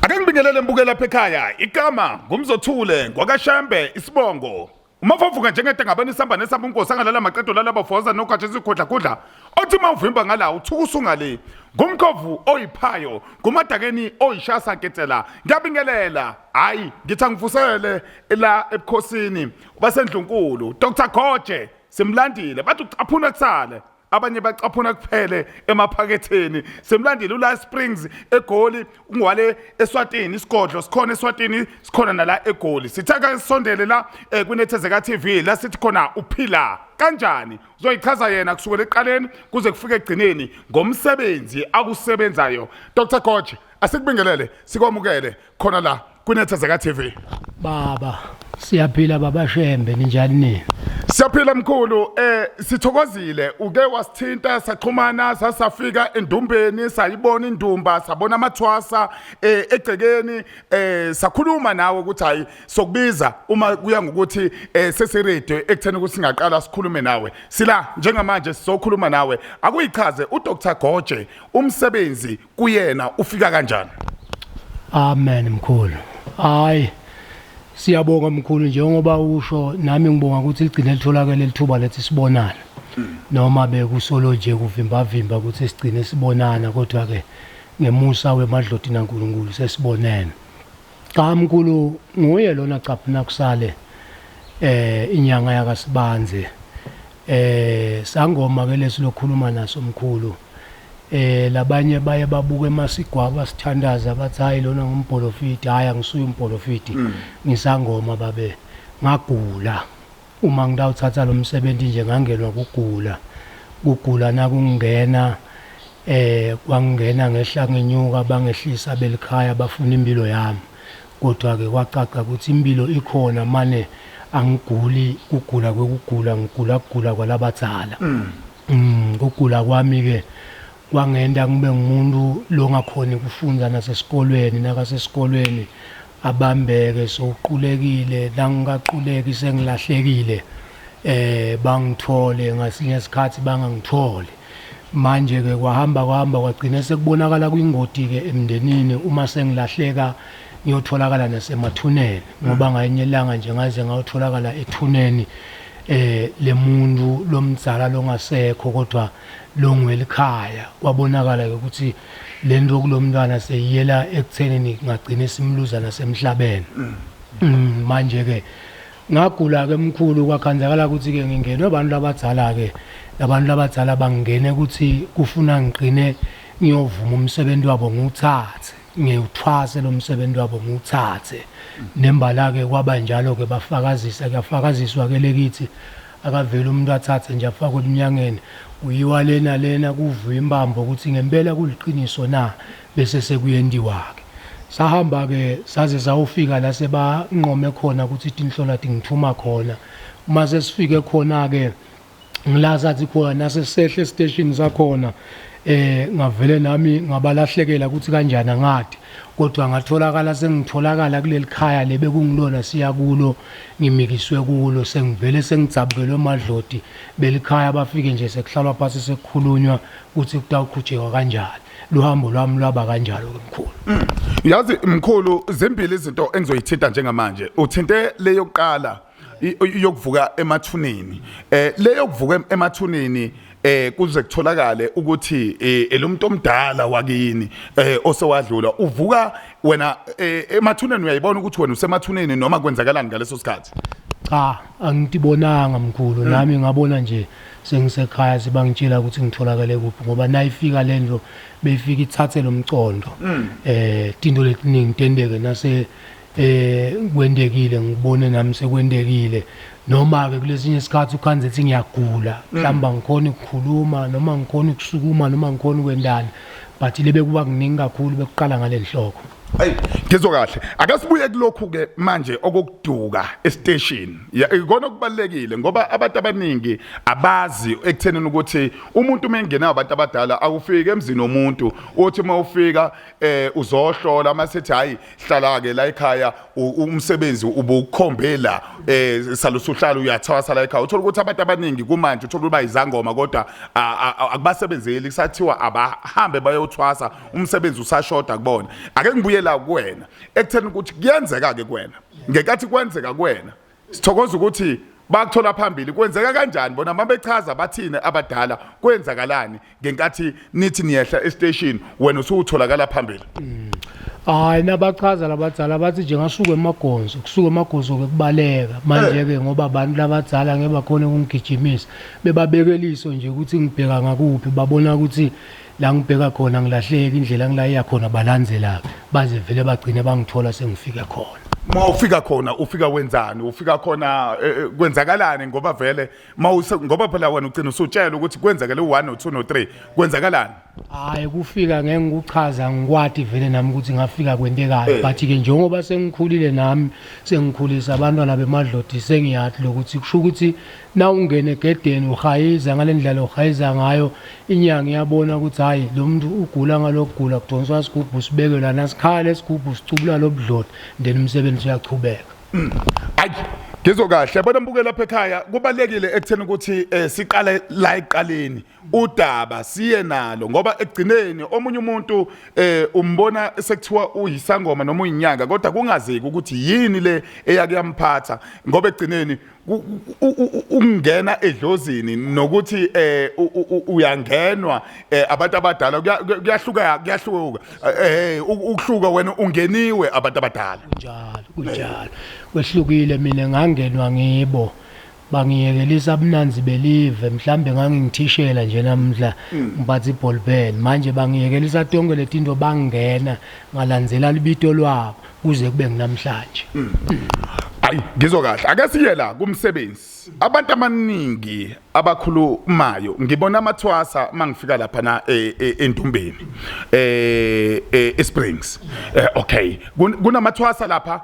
Ake ngibingelele mbuke lapha ekhaya. Igama ngumzothule ngwakaShembe isibongo. Umafovuka njengede ngabani isamba nesamba unkosi angalala maqedo lala bafoza nogwaja isikhudla kudla. Othi mawuvimba ngala uthuka usungale. Ngumkhovu oyiphayo, ngumadakeni oyishasa nketsela. Ngiyabingelela. Hayi, ngithi angivusele la ebukhosini basendlunkulu. Dr. Goje simlandile bathi ucaphuna kusale. Abanye bacaphuna kuphele emaphaketheni. Semlandile ula Springs eGoli, ungwale eSwatini, isigodlo sikhona eSwatini, sikhona nala eGoli. Sithaka sisondele la kwinethezeka TV la sithi khona uphila kanjani. Uzoyichaza yena kusukela ekuqaleni kuze kufike ekugcineni ngomsebenzi akusebenzayo. Dr Goje, asikubingelele, sikwamukele khona la kwinethezeka TV. Baba, siyaphila baba Shembe, ninjani nina? Siyaphila mkhulu, sithokozile uke wasithinta saxhumana sasafika endumbeni sayibona indumba sabona amathwasa egcekeni sakhuluma nawe ukuthi hayi sokubiza uma kuya ngokuthi sesiready ekutheni ukuthi singaqala sikhulume nawe. Sila njengamanje sizokhuluma nawe. Akuyichaze uDr Goje umsebenzi kuyena ufika kanjani? Amen mkhulu. Hayi siyabonga mkhulu njengoba usho nami ngibonga ukuthi ligcine litholakele lithuba lethi sibonana. Noma bekusolo nje kuvimba vimba ukuthi sigcine sibonana kodwa ke ngemusa wemadloti naNkulunkulu sesibonene. Cha mkhulu nguye lona caphuna kusale inyanga yakaSibanze. Sangoma ke lesilokhuluma naso mkhulu. Labanye baye babuke emasigwaba sithandaza bathi hayi lona ngumbholofiti, hayi angisuye umbholofiti. Ngisangoma babe ngagula. Uma ngitawuthatha lo msebenzi nje ngangenwa kugula. Kugula nakungena kwangena ngehla ngenyuka bangehlisa belikhaya bafuna impilo yami. Kodwa ke kwacaca ukuthi impilo ikhona mane angiguli kugula kwekugula ngigula kugula kwalabadzala. Kugula kwami ke kwangenta ngibe ngumuntu longakhoni kufundza nasesikolweni nakasesikolweni abambeke sowuqulekile nangikaquleki sengilahlekile bangithole ngasinye isikhathi bangangitholi. Manje ke kwahamba kwahamba kwagcina sekubonakala kwingoti ke emndenini uma sengilahleka ngiyotholakala nasemathuneni ngoba ngayinye ilanga nje ngaze ngayotholakala ethuneni lemuntu lomdzala longasekho kodwa longwelikhaya. Kwabonakala ke ukuthi lento kulomntwana seyiyela ekuthenini ngagcina simluza nasemhlabeni. Manje ke ngagula ke mkhulu kwakhanzakala ukuthi ke ngingenwe abantu abadzala ke labantu abadzala bangene ukuthi kufuna ngigcine ngiyovuma umsebenzi wabo ngiwuthathe ngiwuthwase lo msebenzi wabo ngiwuthathe. Nembala ke kwaba njalo ke bafakazisa kuyafakaziswa ke lekithi akavele umuntu athathe nje afakwe eminyangeni uyiwa lena lena kuvuya imbambo ukuthi ngempela kuliqiniso na bese sekuyentiwa ke. Sahamba ke saze sawufika la sebanqome khona ukuthi tinhlola tingithuma khona. Uma sesifike khona ke ngila sathi khona nasesehle station sakhona ngavele nami ngabalahlekela ukuthi kanjani angadi kodwa ngatholakala sengitholakala kuleli khaya lebe kungilona siya kulo ngimikiswe kulo sengivele sengidzabukelwe emadloti belikhaya bafike nje sekuhlalwa phansi sekukhulunywa ukuthi kutawuqhutshekwa kanjani. Luhambo lwami lwaba kanjalo ke mkhulu. Yazi mkhulu zimbili izinto engizoyithinta njengamanje. Uthinte leyokuqala yokuvuka emathuneni. Leyokuvuka emathuneni kuze kutholakale ukuthi elomuntu omdala wakini osewadlula uvuka wena emathuneni uyayibona ukuthi wena usemathuneni noma kwenzakalani ngaleso sikhathi? Cha, angitibonanga mkhulu. Nami ngabona nje sengisekhaya sebangitshela ukuthi ngitholakale kuphi ngoba nayifika lento beyifika ithathe lo mcondo. Tinto letiningi tenteke nase kwendekile ngibone nami sekwendekile noma ke kulesinye isikhathi ukhanze ethi ngiyagula mhlawumbe angikhoni ukukhuluma noma ngikhona ukusukuma noma ngikhona ukwendana but lebe kuba kuningi kakhulu bekuqala ngale nhloko. Hey, ngizwa kahle. Ake sibuye kulokhu ke manje okokuduka estation. Ikona okubalekile ngoba abantu abaningi abazi ekuthenini ukuthi umuntu uma engenayo abantu abadala awufiki emzini womuntu uthi uma ufika uzohlola mase ethi hayi hlala ke la ekhaya umsebenzi ubukhombela salusuhlala uyathwasa la ekhaya. Uthola ukuthi abantu abaningi kumanje uthola ukuba izangoma kodwa akubasebenzeli kusathiwa abahambe bayothwasa umsebenzi usashoda kubona. Ake ngibuye siye la kuwena ekutheni ukuthi kuyenzeka ke kuwena. Ngenkathi kwenzeka kuwena sithokoza ukuthi bakuthola phambili kwenzeka kanjani bona mabechaza bathini abadala kwenzakalani ngenkathi nithi niyehla estation wena usuwutholakala phambili. Hayi, nabachaza labadzala bathi nje ngasuka emagonzo, kusuka emagonzo ke kubaleka manje ke ngoba abantu labadzala ngeke bakhona ukungigijimisa, bebabekeliso nje ukuthi ngibheka ngakuphi, babona ukuthi la ngibheka khona ngilahleka indlela ngilayiya khona, balandzela baze vele bagcine bangithola sengifike khona. Ma ufika khona ufika wenzani? Ufika khona kwenzakalani? Ngoba vele mawuse ngoba phela wena ugcina usutshela ukuthi kwenzakele u1 no2 no3, kwenzakalani? Hayi, kufika ngeke ngikuchaza, ngikwati vele nami ukuthi ngafika kwentekani, but ke njengoba sengikhulile nami sengikhulisa abantwana bemadlodi, sengiyathi lokuthi kusho ukuthi na ungene egedeni uhayiza ngale ndlela uhayiza ngayo, inyanga iyabona ukuthi hayi, lo muntu ugula ngalokugula, kudonswa sigubhu sibeke lana, sikhala esigubhu sicubula lo budlodi, then umsebenzi uyachubeka. Ayi, ngizwe kahle bona mbuke lapha ekhaya, kubalekile ekutheni ukuthi siqale la eqaleni udaba siye nalo, ngoba ekugcineni omunye umuntu umbona sekuthiwa uyisangoma noma uyinyanga, kodwa kungazeki ukuthi yini le eyake yamphatha, ngoba ekugcineni ukungena edlozini nokuthi uyangenwa abantu abadala kuyahluka, kuyahluka, ukuhluka wena ungeniwe abantu abadala. Kunjalo, kunjalo, kwehlukile. Mina ngangenwa ngibo, bangiyekelisa bunanzi belive, mhlambe ngangingithishela nje namhla ngiphatha iball pen, manje bangiyekelisa tonke letinto, bangena ngalandzela libito lwabo kuze kube nginamhlanje. Ayi, ngizwa kahle. Ake siye la kumsebenzi. Abantu abaningi abakhulumayo, ngibona amathwasa mangifika lapha na endumbeni eSprings. Okay, kunamathwasa lapha,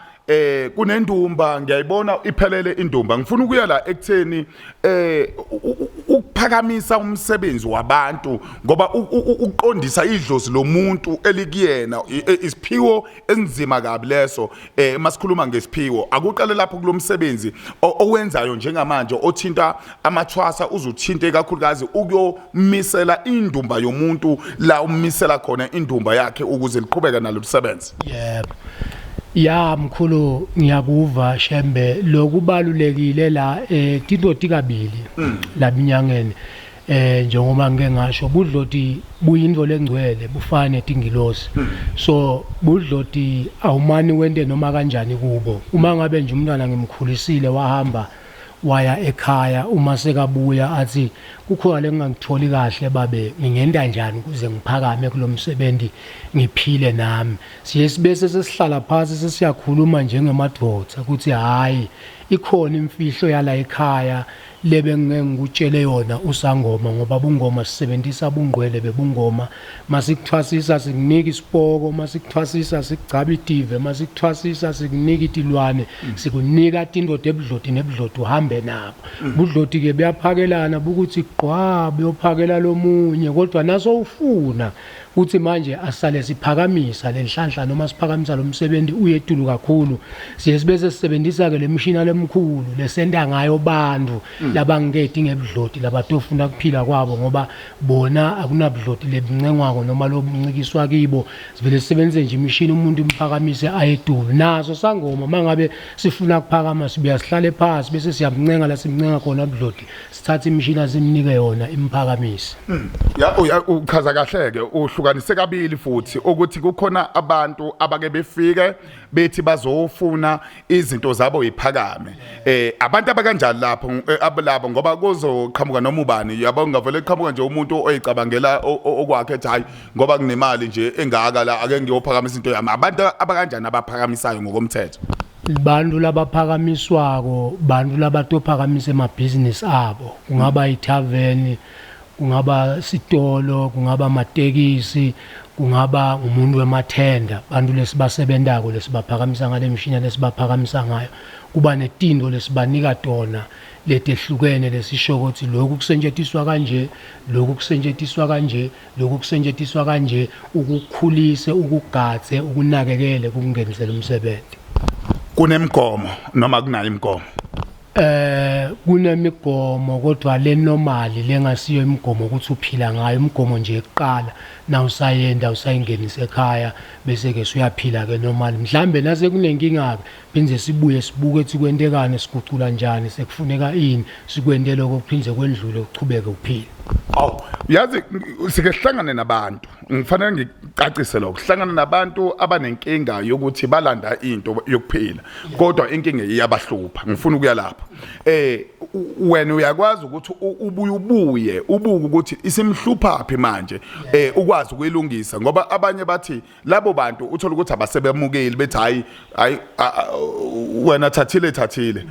kunendumba, ngiyayibona iphelele indumba. Ngifuna ukuya la ekutheni ukuphakamisa umsebenzi wabantu, ngoba ukuqondisa idlozi lomuntu elikuyena isiphiwo esinzima kabi leso. Masikhuluma ngesiphiwo, akuqale lapho kulomsebenzi owenzayo njengamanje othinta amathwasa, uzuthinte kakhulukazi ukuyomisela indumba yomuntu la umisela khona indumba yakhe ukuze liqhubeke nalo lisebenze. Yebo ya mkhulu, ngiyakuva Shembe, lokubalulekile la tinto tikabili la minyangeni, njengoba ngike ngasho, budloti buyinto lengcwele, bufana netingilosi, so budloti awumani wente noma kanjani kubo. Uma ngabe nje umntwana ngimkhulisile wahamba waya ekhaya, uma sekabuya athi kukhona lengingangitholi kahle babe, ngingenta njani ukuze ngiphakame kulomsebenzi ngiphile nami, siye sibese sesihlala phansi sesiyakhuluma njengemadoda ukuthi hayi, ikhona imfihlo yala ekhaya lebe ngeke ngikutshele yona usangoma, ngoba bungoma sisebenzisa bungqwele bebungoma. Masikuthwasisa sikunika isipoko, masikuthwasisa sikugcaba itive, masikuthwasisa sikunika itilwane, sikunika tindoda ebudloti nebudloti uhambe nabo. Budloti ke buyaphakelana, bukuthi gqwa buyophakela lomunye, kodwa naso ufuna kuthi manje asale siphakamisa lenhlanhla noma siphakamisa lo msebenzi uyetulu kakhulu, siye sibe sesisebenzisa ke lemishina lemkhulu lesenta ngayo bantu labangeketi ngebudloti, labatofuna kuphila kwabo, ngoba bona akunabudloti lebuncengwako noma lobuncikiswa kibo. Sivele sisebenzise nje imishini, umuntu imphakamise ayetulu. Naso sangoma mangabe sifuna kuphakama, sibuya sihlale phansi bese siyamncenga la simncenga khona budloti, sithathe imishini simnike yona imphakamise. Ya, uchaza kahle ke, uhlukanise kabili futhi ukuthi kukhona abantu abake befike bethi bazofuna izinto zabo iphakame. Abantu abakanjani lapho abalabo? Ngoba kuzoqhamuka noma ubani, yabo, ngavele qhamuka nje umuntu oyicabangela okwakhe ethi hayi, ngoba kunemali nje engaka la, ake ngiyophakamisa into yami. Abantu abakanjani abaphakamisayo ngokomthetho? Bantu labaphakamiswako, bantu labatophakamisa emabhizinisi abo, kungaba ithaveni, kungaba sitolo, kungaba amatekisi, kungaba umuntu wemathenda. Bantu lesibasebentako lesibaphakamisa ngale mishini lesibaphakamisa ngayo, kuba netinto lesibanika tona letehlukene lesisho ukuthi lokhu kusetshenziswa kanje, lokhu kusetshenziswa kanje, lokhu kusetshenziswa kanje, ukukhulise, ukugadze, ukunakekele, kukungenisele umsebenzi. Kunemigomo noma kunayo imigomo? Kunemigomo kodwa le normal lengasiyo imigomo ukuthi uphila ngayo, imigomo nje ekuqala nawusayenda usayingenisa ekhaya bese ke suyaphila ke normal. Mhlambe nase kunenkinga ke phindze sibuye sibuke ukuthi kwentekani, sigucula njani, sekufuneka ini, sikwente lokho kuphindze kwendlule uchubeke uphile. Awu, yazi sike sihlangane nabantu, ngifanele ngicacise lokho. Sihlangane nabantu abanenkinga yokuthi balanda into yokuphila, kodwa inkinga iyabahlupha. Ngifuna ukuya lapho. Wena uyakwazi ukuthi ubuye ubuye ubuke ukuthi isimhlupha phi manje, ukwazi ukuyilungisa, ngoba abanye bathi labo bantu uthola ukuthi abasebemukeli, bethi hayi hayi, wena thathile thathile.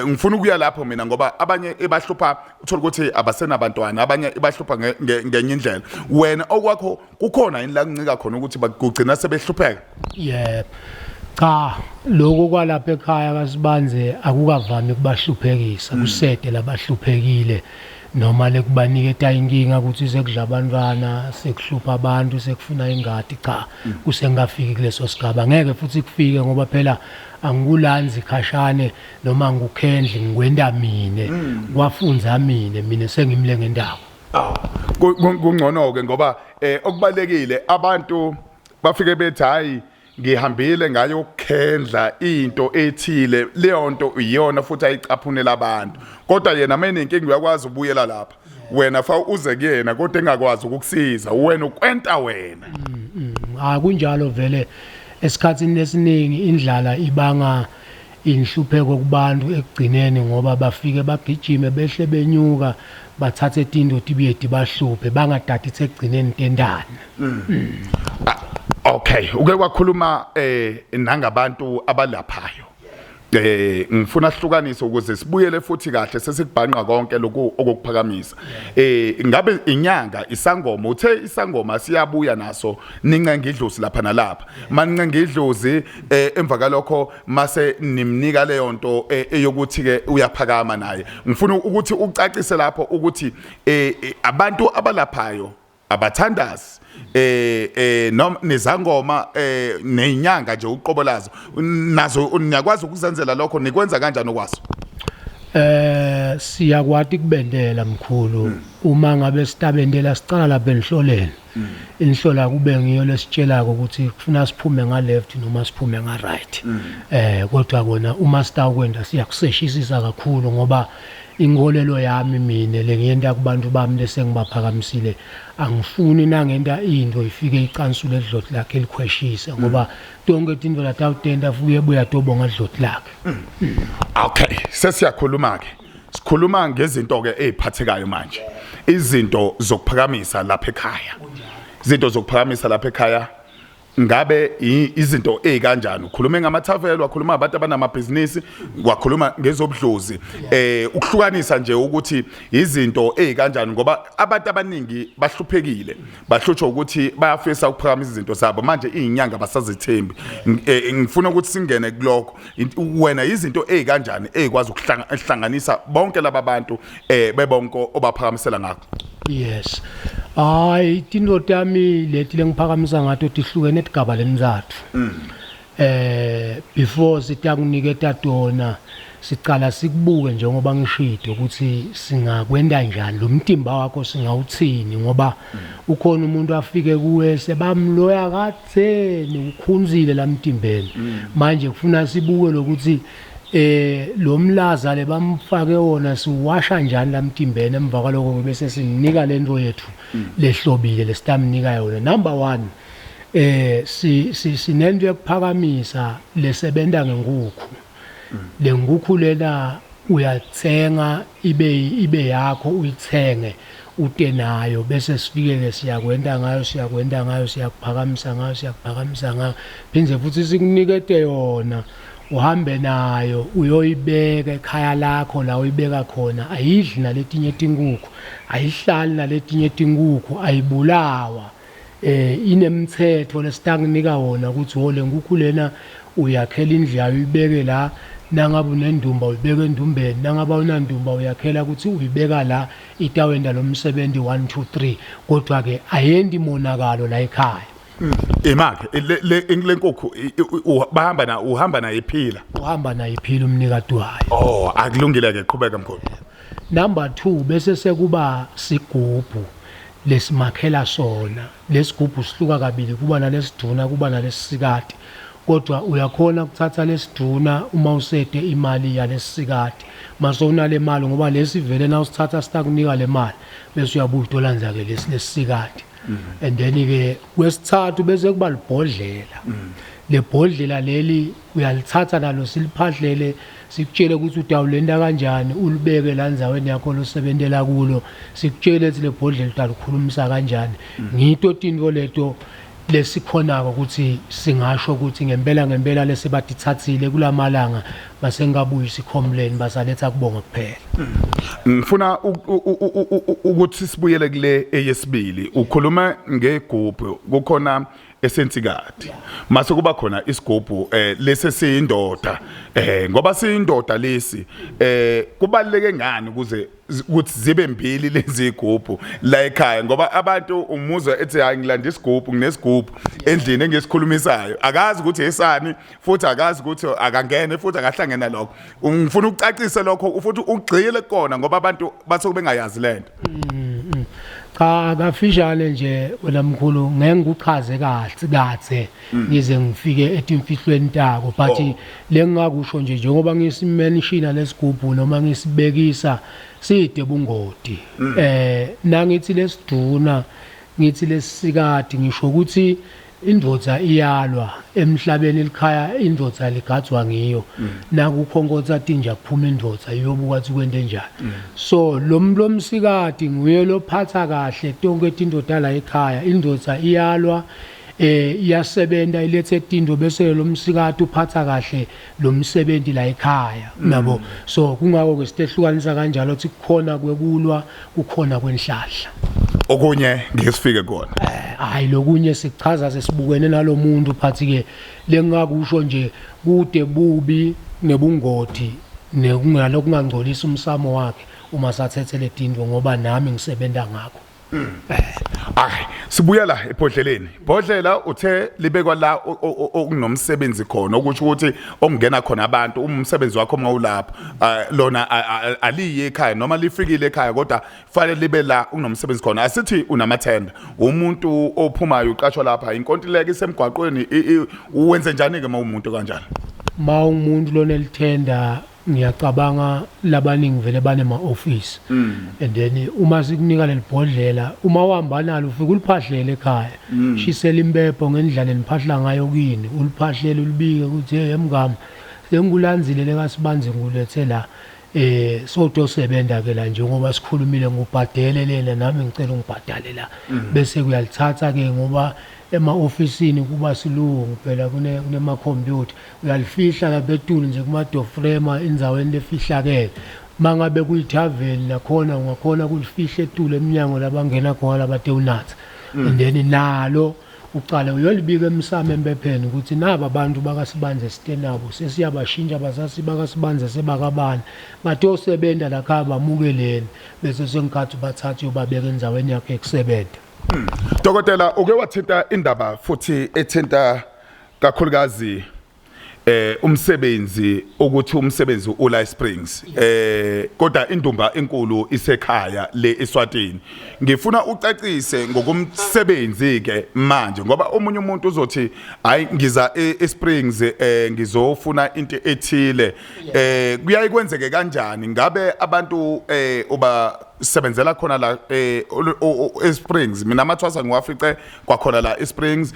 Ngifuna ukuya lapho mina, ngoba abanye ebahlupha uthola ukuthi abasenabantwana, abanye ibahlupha ngenye indlela. Wena okwakho kukhona yini la kuncika khona ukuthi bakugcina sebehlupheka? Yebo. Cha, lokho kwalapha ekhaya kaSibanze akukavami kubahluphekisa, kusede labahluphekile noma lekubaniketa inkinga ukuthi sekudla abantwana, sekuhlupha abantu, sekufuna ingadi. Cha, kusengafiki kuleso sigaba, ngeke futhi kufike, ngoba phela angikulanzi khashane noma ngikukhendli, ngikwenta mine, kwafunza mine, mina sengimle ngendawo. Kungcono ke, ngoba okubalekile abantu bafike bethi hayi, ngihambile ngayokukhendla into ethile, leyo nto iyona futhi ayicaphunela abantu, kodwa yena menenkinga uyakwazi ubuyela lapha, wena fa uze kuyena kodwa engakwazi ukukusiza wena, ukwenta wena. Ah, kunjalo vele. Esikhathini esiningi indlala ibanga inhlupheko kubantu ekugcineni, ngoba bafike bagijime behle benyuka, bathathe tinto tibuye tibahluphe, bangadadi ekugcineni tendana. Okay, uke wakhuluma nangabantu abalaphayo. Ngifuna sihlukanise ukuze sibuyele futhi kahle sesikubhanqa konke lokhu okukuphakamisa. Ngabe inyanga, isangoma, uthe isangoma siyabuya naso, nincenga idlozi lapha nalapha. Manincenga idlozi, emva kalokho mase nimnika leyo nto eyokuthi ke uyaphakama naye. Ngifuna ukuthi ucacise lapho ukuthi abantu abalaphayo, abathandazi, noma nezangoma, nezinyanga nje uqobo lazo, nazo niyakwazi ukuzenzela lokho? Nikwenza kanjani okwazo? Siyakwati kubendela, mkhulu. Uma ngabe sitabendela, sicala lapha enhloleni. Inhlola kube ngiyo lesitshelako ukuthi kufuna siphume nga left noma siphume nga right. Kodwa kona uma sitawukwenda siyakuseshisisa kakhulu, ngoba inkolelo yami mina lengiyenta kubantu bami lesengibaphakamisile, angifuni nangenta into ifike icansule edloti lakhe elikhweshise, ngoba tonke tinto latawutenta fuye buya tobonga dloti lakhe. Okay, sesiyakhuluma ke, sikhuluma ngezinto ke eziphathekayo manje, izinto zokuphakamisa lapha ekhaya. Izinto zokuphakamisa lapha ekhaya ngabe izinto ezikanjani? Ukhulume ngamathavelo, wakhuluma abantu abanamabhizinisi, wakhuluma ngezobudlozi. Ukuhlukanisa nje ukuthi izinto ezikanjani, ngoba abantu abaningi bahluphekile, bahlutshwa ukuthi bayafisa ukuphakamisa izinto zabo, manje izinyanga basazithembi. Ngifuna ukuthi singene kulokho. Wena izinto ezikanjani ezikwazi ukuhlanganisa bonke laba bantu bebonke obaphakamisela ngakho? Yes, hayi, tinto tami leti lengiphakamisa ngato tihlukene etigaba lemintsatfu. Before sitakuniketa tona, sicala sikubuke, njengoba ngishilo, ukuthi singakwenta njani lo mtimba wakho, singawuthini, ngoba ukhona umuntu afike kuwe sebamloya kadzeni, ukhunzile la mtimbeni. Manje kufuna sibuke lokuthi lo mlaza le bamfake wona siwasha njani la mtimbeni. Emva kwaloko bese sinika lento yethu lehlobile lesitamnika yona. Number 1, si sinento yokuphakamisa lesebenta ngenkukhu. Le nkukhu lena uyathenga, ibe yakho, uyithenge ute nayo, bese sifike ke siyakwenta ngayo, siyakwenta ngayo, siyakuphakamisa ngayo, siyakuphakamisa ngayo, phindze futhi sikunikete yona, uhambe nayo uyoyibeka ekhaya lakho. La uyibeka khona ayidli naletinye tinkukhu, ayihlali naletinye tinkukhu, ayibulawa. Inemthetho lesitakunika wona ukuthi wo le nkukhu lena uyakhela indlu yayo, uyibeke la. Nangabe unendumba, uyibeka endumbeni. Nangabe awunandumba, uyakhela ukuthi uyibeka la, itawenda lo msebenzi 1 2 3, kodwa ke ayendi monakalo la ekhaya. Imake le nkukhu bahamba na uhamba nayo iphila. Uhamba nayo iphila umnikati wayo. Oh, akulungile ke, qhubeka mkhulu. Number 2 bese sekuba sigubhu lesimakhela sona. Lesigubhu sihluka kabili, kuba nalesiduna kuba nalesisikati. Kodwa uyakhona ukuthatha lesiduna uma usede imali yalesisikati. Mase unale mali, ngoba lesi vele na usithatha sitakunika le mali, bese uyabuya utolandza ke lesi lesisikati. And then ke kwesithathu bese kuba libhodlela. Lebhodlela leli uyalithatha nalo siliphadlele, sikutshele ukuthi utawulenda kanjani, ulibeke la ndzaweni yakho losebentela kulo, sikutshele ukuthi lebhodlela utalikhulumisa kanjani. Ngito tintfo leto lesikhonako ukuthi singasho ukuthi ngempela ngempela lesibatithathile kulamalanga basengabuyi complain, basaletha kubonga kuphela. Ngifuna ukuthi sibuyele kule eyesibili. Ukhuluma ngegubhu, kukhona esensikati, mase kuba khona isigubhu lesi siyindoda, ngoba siyindoda lesi, kubaluleke ngani ukuze ukuthi zibe mbili lezi igubhu la ekhaya? Ngoba abantu umuzwa ethi hayi, ngilanda isigubhu, nginesigubhu endlini engisikhulumisayo, akazi ukuthi esani, futhi akazi ukuthi akangene futhi akahlangene lokho. Ngifuna ukucacisa lokho futhi ugxile kukona, ngoba abantu basuke bengayazi lento. Cha, kafishane nje wena mkhulu, ngeke ngikuchaze kahle kathe ngize ngifike etimfihlweni tako, but lengingakusho nje, njengoba ngisimenshina lesigubhu noma ngisibekisa side bungoti, nangithi lesiduna ngithi lesisikati, ngisho ukuthi indvodza iyalwa emhlabeni, likhaya indvodza ligadzwa ngiyo, nakukhonkotha tinja kuphuma indvodza iyobuka ukuthi kwente njani. So lo lomsikati nguye lophatha kahle tonke tindoda la ekhaya. Indvodza iyalwa, iyasebenza, ilethe tinto, bese lo msikati uphatha kahle lo msebenzi la ekhaya nabo. So kungako ke sitehlukanisa kanjalo ukuthi kukhona kwekulwa, kukhona kwenhlahla. Okunye ngesifike kona. Hayi, lokunye sichaza sesibukene nalomuntu, phathi ke lengakusho nje kude bubi nebungoti nekungalokungangcolisa umsamo wakhe uma sathethe letinto, ngoba nami ngisebenza ngakho. Hayi, sibuya la ebhodleleni. Bhodlela uthe libekwa la okunomsebenzi khona, okusho ukuthi okungena khona abantu, umsebenzi wakho mawulapha. Lona aliyi ekhaya noma lifikile ekhaya, kodwa fanele libe la unomsebenzi khona. Asithi unamathenda, umuntu ophumayo uqashwa lapha, inkontileka isemgwaqweni, wenze njani ke mawumuntu kanjani? Ma umuntu lonelithenda, ngiyacabanga labaningi vele banema office, and then uma sikunika lelibhodlela, uma uhamba nalo ufike uliphahlele ekhaya, shisela impepho ngendlela eniphahla ngayo kini, uliphahlele, ulibike ukuthi hey emngami, sengikulandzile lekasibanzi, ngikulethe la, sotosebenza ke la njengoba sikhulumile, ngubhadele lena, nami ngicela ungibhadale la. Bese kuyalithatha ke, ngoba ema-ofisini kuba silungu phela, kunemakhompyutha, uyalifihla lapha etulu nje kuma-door frame, endzaweni lefihlakele. Mangabe kuyithaveni nakhona ungakhona kulifihla etulu eminyango labangena khona labatewunatha, and then nalo ucale uyolibika emsamo empepheni ukuthi naba abantu bakasibanze sitenabo, sesiyabashintsha, basasi bakasibanze sebakabani, batosebenza lakhaya, bamukeleni, bese sengikhathi ubathathe uyobabeka endzaweni yakhe ekusebenza. Dokotela, uke wathinta indaba futhi ethinta kakhulukazi umsebenzi, ukuthi umsebenzi ula Springs, kodwa indumba enkulu isekhaya le eSwatini. Ngifuna ucacise ngokumsebenzi ke manje, ngoba omunye umuntu uzothi hayi, ngiza eSprings, ngizofuna into ethile, kuyaye kwenzeke kanjani? Ngabe abantu uba sebenzela khona la eSprings? Mina amathwasa ngiwafice kwakhona la eSprings.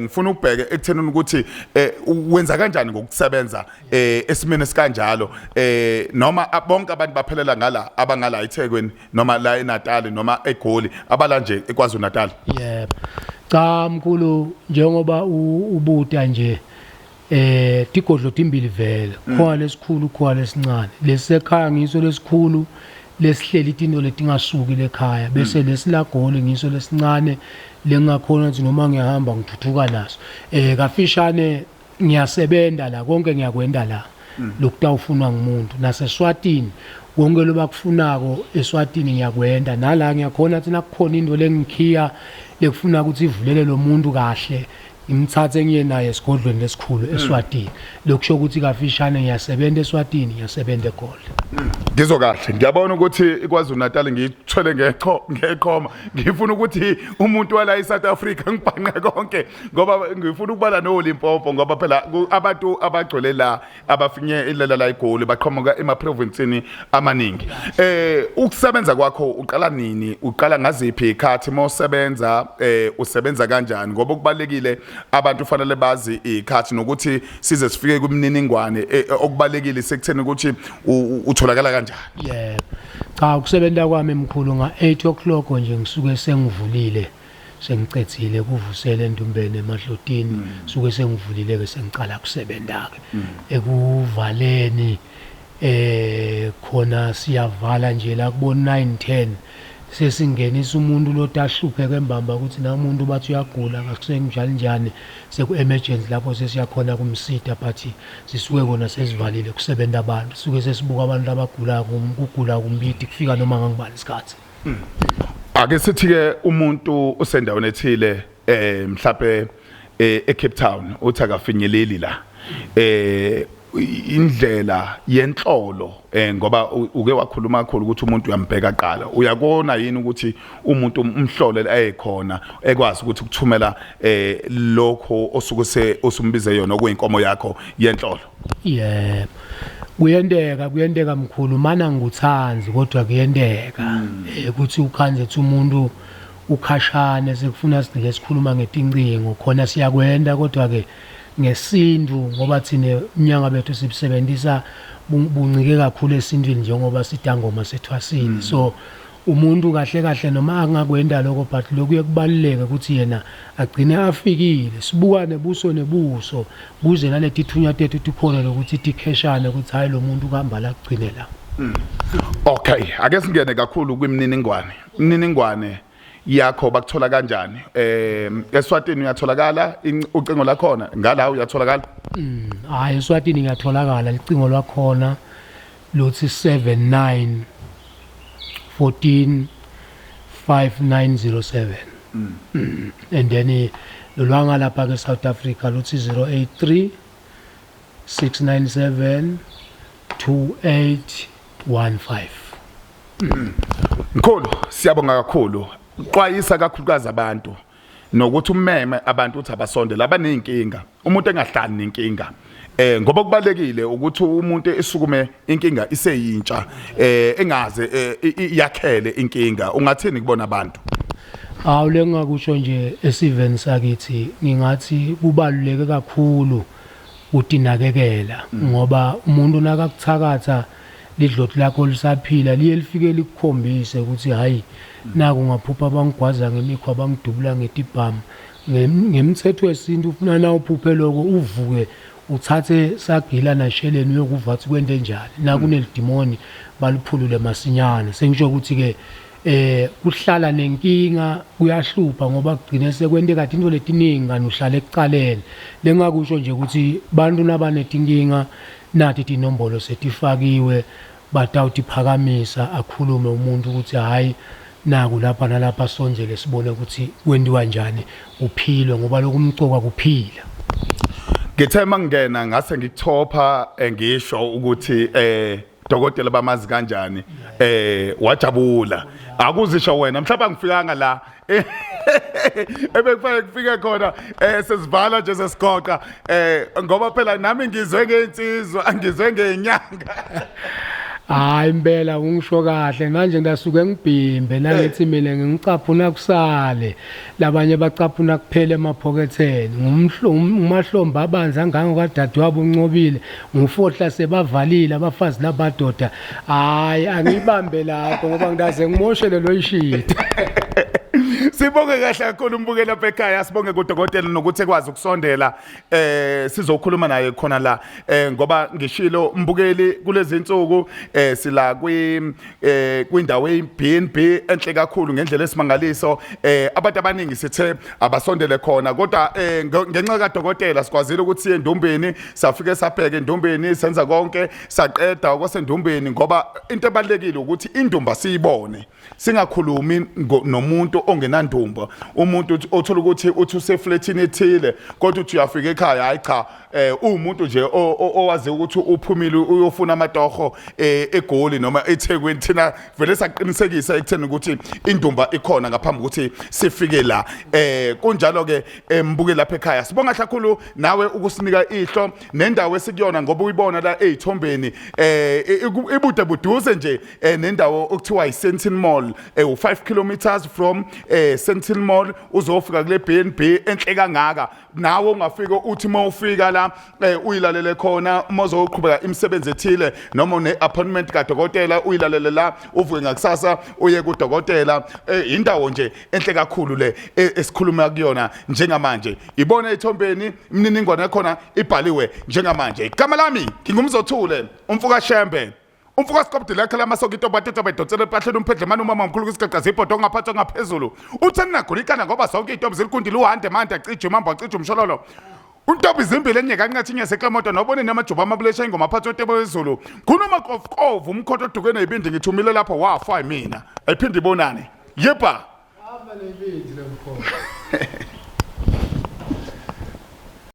Ngifuna ukubheka ekuthenini ukuthi wenza kanjani ngokusebenza esimene esikanjalo, noma bonke abantu baphelela ngala abangala eThekwini noma la eNatal noma eGoli, abala nje eKwaZulu Natal? Yebo, cha mkhulu, njengoba ubuta nje, tigodlo timbili vele, khona lesikhulu, khona lesincane. Lesisekhaya ngiso lesikhulu lesihleli itinto letingasuki lekhaya, bese lesilagoli ngiso lesincane lengakhona ukuthi noma ngiyahamba ngithuthuka naso. Kafishane ngiyasebenza la, konke ngiyakwenda la lokutawufunwa ngumuntu. Naseswatini Konke lobakufunako eSwatini ngiyakwenda, nala ngiyakhona ukuthi nakukhona into lengikhiya lekufuna ukuthi ivulele lo muntu kahle, ngimthathe ngiye naye esigodlweni lesikhulu eSwatini. Lokusho ukuthi kafishane ngiyasebenza eSwatini, ngiyasebenza eGoli. Ngizwa kahle, ngiyabona ukuthi iKwaZulu Natal ngiyithwele ngeqhoma. Ngifuna ukuthi umuntu wala eSouth Africa ngibhanqe konke, ngoba ngifuna ukubala noLimpopo, ngoba phela abantu abagcwele la abafinye ilela la eGoli baqhamuka emaprovinsini amaningi. Ukusebenza kwakho uqala nini? Uqala ngaziphi ikhathi mawusebenza? Usebenza kanjani? Ngoba kubalekile, abantu fanele bazi ikhathi nokuthi size sifike kwimininingwane okubalekile sekutheni ukuthi utholakala kanjani. Yebo. Cha, ukusebenza kwami mkhulu nga 8 o'clock nje ngisuke sengivulile, sengicedzile kuvusela endumbeni emadlotini, suke sengivulile ke, sengicala kusebenza ke. Ekuvaleni khona siyavala nje la kubo 9 10, sesingenisa umuntu lotahlupheka embamba ukuthi na umuntu bathi uyagula ngakusenjani njani, seku emergency lapho sesiyakhona kumsida, but sisuke kona sesivalile kusebenza abantu, suke sesibuka abantu abagula, kugula kumbidi kufika noma ngangibani isikhathi. Ake sithi ke umuntu usendaweni ethile, mhlawumbe eCape Town, uthi akafinyeleli la, indlela yenhlolo, ngoba uke wakhuluma kakhulu ukuthi umuntu uyambheka qala, uyakona yini ukuthi umuntu umhlole ekhona ekwazi ukuthi ukuthumela lokho osuke se osumbize yona, okuyinkomo yakho yenhlolo? Yebo, kuyenteka, kuyenteka mkhulu, mana ngikuthanzi, kodwa kuyenteka ukuthi ukhanze ethi umuntu ukhashane, sekufuna sigcine sikhuluma ngetincingo khona, siyakwenda, kodwa ke ngesintu, ngoba thina umnyanga bethu sibusebenzisa buncike kakhulu esintwini, njengoba sidangoma sethwasini. So umuntu kahle kahle noma angakwenda lokho, but lokuye kubaluleke ukuthi yena agcine afikile, sibukane buso nebuso, kuze naleti thunywa tethu tikhona lokuthi tikheshane ukuthi hayi, lo muntu kuhamba la, kugcine la. Okay, ake singene kakhulu kwimininingwane. Imininingwane yakho, bakuthola kanjani? ESwatini uyatholakala, ucingo lakhona ngala uyatholakala? Hayi, eSwatini ngiyatholakala, licingo lwakhona luthi 79 14 5907. And then lolwanga lapha ke South Africa luthi 083 697 2815. Mkhulu, siyabonga kakhulu. Xwayisa kakhulukazi abantu nokuthi umeme abantu ukuthi abasondele abaneyinkinga. Umuntu engahlali nenkinga. Ngoba kubalekile ukuthi umuntu esukume inkinga iseyintsha, engaze yakhele inkinga. Ungathini kubona abantu? Awu, lengakusho nje esiveni sakithi, ngingathi kubaluleke kakhulu utinakekela, ngoba umuntu nakakuthakatha lidloti lakho lisaphila, liye lifike likukhombise ukuthi hayi, naku ngaphupha bangigwaza ngemikhwa, bangidubula ngetibhamu. Ngemthetho wesintu ufuna na uphuphe lokho, uvuke uthathe sagila nasheleni uyokuva ukuthi kwente njani, nakunelidimoni baliphulule masinyane. Sengisho ukuthi ke kuhlala nenkinga kuyahlupha, ngoba kugcine sekwenteka into letiningi kani uhlala ekucaleni. Lengakusho nje ukuthi bantu nabanetinkinga, nathi tinombolo setifakiwe, batawutiphakamisa, akhulume umuntu ukuthi hayi, naku lapha nalapha, sonjele sibone ukuthi kwentiwa njani, kuphilwe, ngoba lokumcoka kuphila. Ngithe mangena ngase ngikuthopha, ngisho ukuthi dokotela bamazi kanjani, wajabula akuzisho wena, mhlawumbe angifikanga la ebekufanele kufike khona, sesivala nje, sesigoqa, ngoba phela nami ngizwe ngeinsizwa, ngizwe ngenyanga. Hayi, impela ungisho kahle, manje ngasuke ngibhimbe nangithi mina ngicaphuna kusale labanye bacaphuna kuphela emaphoketheni, ngumahlombe abanzi angango kadadewabo uNcobile, ngufohla sebavalile abafazi nabadoda. Hayi, angiyibambe lapho ngoba ngidaze ngimoshele lo ishidi. Si Sibonge kahle kakhulu umbukeli lapha ekhaya, sibonge kudokotela nokuthi ekwazi ukusondela sizokhuluma naye khona la ngoba ngishilo umbukeli kulezi insuku sila kwi kwindawo eyi-BNB enhle kakhulu ngendlela esimangaliso. Abantu abaningi sithe abasondele khona, kodwa ngenxa kadokotela sikwazile ukuthi siye endumbeni, safike sabheka endumbeni, senza konke saqeda okwasendumbeni, ngoba into ebalulekile ukuthi indumba siyibone, singakhulumi nomuntu ongenandumba. Umuntu othola ukuthi uthi usefletini ethile, kodwa uthi uyafika ekhaya, hayi cha, uwumuntu nje owazi ukuthi uphumile uyofuna amatoho eGoli noma eThekwini. Thina vele saqinisekisa ekutheni ukuthi indumba ikhona ngaphambi ukuthi sifike la. Kunjalo ke mbuke lapha ekhaya, sibonga kakhulu nawe ukusinika ihlo nendawo esikuyona, ngoba uyibona la ezithombeni ibude buduze nje nendawo okuthiwa i-Sandton Mall, u-5 kilometers from Sandton Mall uzofika kule BNB enhle kangaka. Nawe ungafika uthi uma ufika la uyilalele khona uma uzoqhubeka imisebenzi ethile noma une-appointment kadokotela, uyilalele la, uvuke ngakusasa uye kudokotela. Indawo nje enhle kakhulu le esikhuluma kuyona njengamanje. Ibona ethombeni, imininingwane yakhona ibhaliwe njengamanje. Igama lami ngingumzothule umfuka Shembe, umfuka Sikobdile yakhe lamasoko itoba tetoba idonsela empahleni umphedle mani umama mkhulu kwisigaqa zibhodo ongaphathi ongaphezulu uthe ninagula ngoba zonke iy'ntombi zilikundile uhande mande acije umambo acije umshololo untombi zimbili enye kanqathi inye seklemoto nobone namajuba amabulesha ingoma phathi otebo wezulu khuluma kovu umkhonto oduke neyibindi ngithumile lapho wafa yimina ayiphinde ibonane yebha. Hamba nebindi lomkhonto.